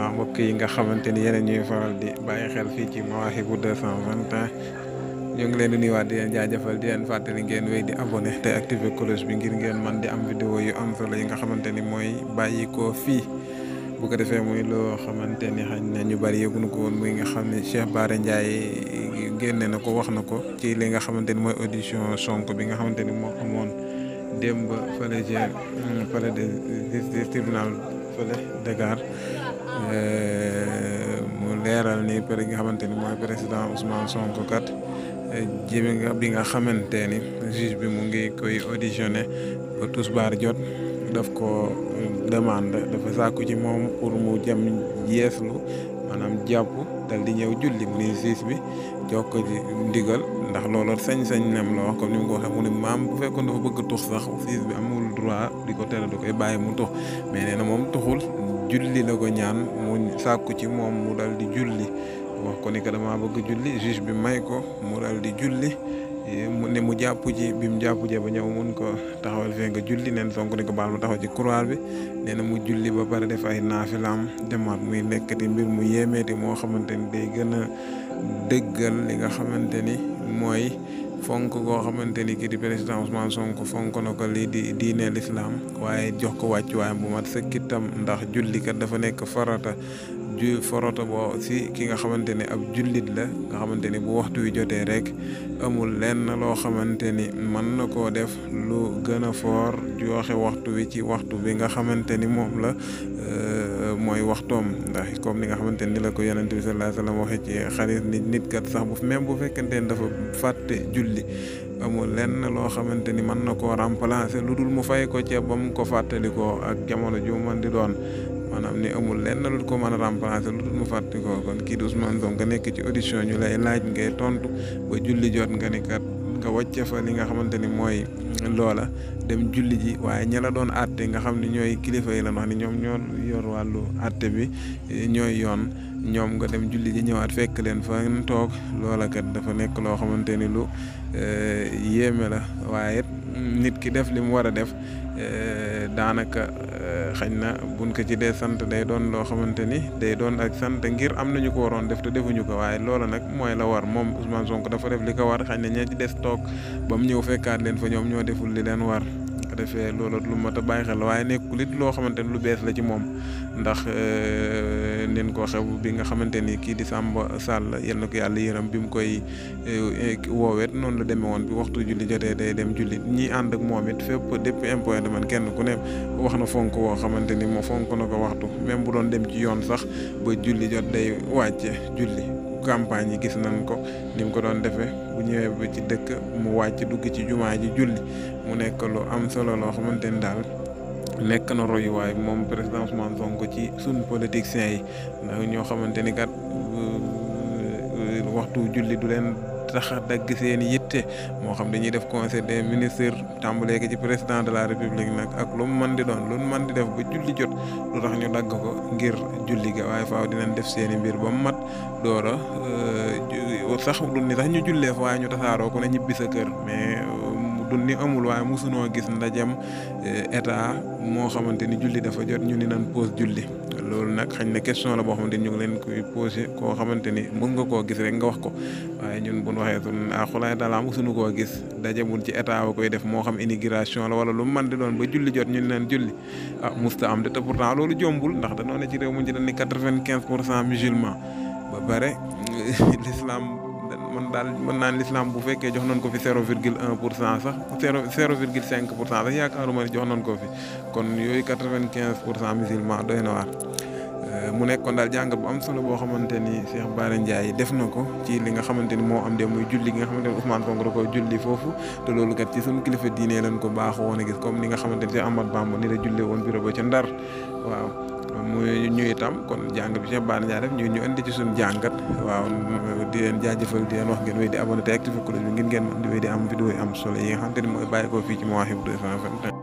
waaw mbokk yi nga xamante ni yéen ñuy faral di bàyyi xel fii ci Mawahibou 221 ñoo ngi leen di nuyuwaat di leen jaajëfal di leen fàttali ngeen wéy di abonné te activer cloche bi ngir ngeen man di am vidéo yu am solo yi nga xamante ni mooy bàyyi ko fii bu ko defee muy loo xamante ni xañ na ñu bari yëguñu ko woon muy nga xam ne Cheikh Bara Ndiaye génne na ko wax na ko ci li nga xamante ni mooy audition Sonko bi nga xamante ni moo amoon démb fële ca palais de justice tribunal fële Dakar mu leeral ni për nga xamante ni mooy président Ousmane Sonko kat bi nga xamante ni juge bi mu ngi koy auditionné ba tisbaar jot daf ko demande dafa sàkku ci moom pour mu jëm yeeslu maanaam jàpp dal di ñëw julli mu ni juge bi jox ko ci ndigal ndax loolu sañ-sañ nem la wax comme ni mu ko waxee mu ne maam bu fekkoon dafa bëgg tux sax juge bi amul droit di ko tere da koy bàyyi mu tux mais nee na moom tuxul julli la ko ñaan mu sàkku ci moom mu dal di julli wax ko ni que dama bëgg julli juge bi may ko mu dal di julli mu ne mu jàpp ji bi mu jàpp jee ba ñëw mun ko taxawal fee nga julli neen Sonko ni ko baal ma taxaw ci couloir bi nee na mu julli ba pare def ay naafilaam demaat muy nekkati mbir mu yéemeeti moo xamante ni day gën a dëggal li nga xamante ni mooy fonk koo xamante ni kii di président Ousmane Sonko fonk na ko lii di diine l'islam waaye jox ko wàccuwaayam bu mat sëkk itam ndax julli kat dafa nekk farata boo si ki nga xamante ne ab jullit la nga xamante ni bu waxtu wi jotee rek amul lenn loo xamante ni mën na koo def lu gën a foor joxe waxtu wi ci waxtu bi nga xamante ni moom la mooy waxtoom ndax comme ni nga xamante ni la ko yonent bi sallallahu alayhi wa sallam waxee ci xarit nit kat sax bu fekkente ne dafa fàtte julli amul lenn loo xamante ni mën na koo remplacer lu dul mu fay ko ca ba mu ko fàttalikoo ak jamono ju mën di doon maanaam ni amul lenn lu ko mën a remplacer lu dul mu fàttalikoo kon kii di Ousmane Sonko nga nekk ci audition ñu lay laaj ngay tontu ba julli jot nga ni kat nga wàcce fa li nga xamante ni mooy loola dem julli ji waaye ña la doon àtte nga xam ne ñooy kilifa yi la wax ni ñoom ñoo yor wàllu àtte bi ñooy yoon ñoom nga dem julli ji ñëwaat fekk leen fa toog loola kat dafa nekk loo xamante ni lu yéeme la waaye nit ki def li mu war a def daanaka xañ na buñ ko ci dee sant day doon loo xamante ni day doon ak sant ngir am nañu ko waroon def te defuñu ko waaye loola nag mooy la war moom Ousmane Sonko dafa def li ko war xañ na ña ci des toog ba mu ñëw fekkaat leen fa ñoom ñoo deful li leen war defee loolu lu mat a bàyyi xel waaye nekkul it loo xamante ni lu bees la ci moom ndax nen ko xew bi nga xamante ni kii di Samba Sall yal na ko yàlla yërëm bi mu koy woowet noonu la demee woon bi waxtu julli jotee day dem julli ñi ànd ak moom it fépp depuis impôt de man kenn ku ne wax na fonk woo xamante ni moo fonk na ko waxtu même bu doon dem ci yoon sax ba julli jot day wàcce julli campagne yi gis nañ ko ni mu ko doon defee bu ñëwee ba ci dëkk mu wàcc dugg ci jumaa ji julli mu nekk lu am solo loo xamante ni daal nekk na royuwaay moom président Ousmane Sonko ci suñ politiciens yi ndax ñoo xamante ni kat waxtu julli du leen tax a dagg seen yitte moo xam dañuy def conseil des ministres tàmbalee ko ci président de la république nag ak lu mu mën di doon lu mu mën di def ba julli jot lu tax ñu dagg ko ngir julli ga waaye faaw dinañ def seen i mbir ba mu mat doora sax du ni sax ñu jullee fa waaye ñu tasaaroo ko ne ñibbi sa kër mais du ni amul waaye mosunoo gis ndajem état moo xamante ni julli dafa jot ñu ni nan pause julli loolu nag xañ na question la boo xamante ni ñu ngi leen koy posé koo xamante ni mën nga koo gis rek nga wax ko waaye ñun buñ waxee sun xulaay dala mosuñu koo gis dajemul ci état ba koy def moo xam immigration la wala lu mën di doon ba julli jot ñu ni leen julli musta am de te pourtant loolu jombul ndax dañoo ne ci réew mu ci dañ ni 95% musulman ba pare l'islam man daal mën naan l'islam bu fekkee jox nañ ko fi 0,1% sax 0,5% sax yaakaaruma ne jox nañ ko fi kon yooyu 95% musulman doy na waar mu nekkoon daal jàngat bu am solo boo xamante ni Cheikh Bara Ndiaye def na ko ci li nga xamante ni moo am de muy julli gi nga xamante ni Ousmane Sonko da koy julli foofu te loolu kat ci suñu kilifa diine lañ ko baaxoo woon a gis comme ni nga xamante ni Cheikh Ahmad Bamba ni la jullee woon bureau ba ca Ndar waaw muy ñu itam kon jàng bi Cheikh Bara Ndiaye def ñu indi ci suñu jàngat waaw di leen jaajëfal di leen wax ngeen wéy di abonné te activé cloche bi ngir ngeen di wéy di am vidéo yi am solo yi nga xamante ni mooy bàyyi ko fii ci Mawahibou 221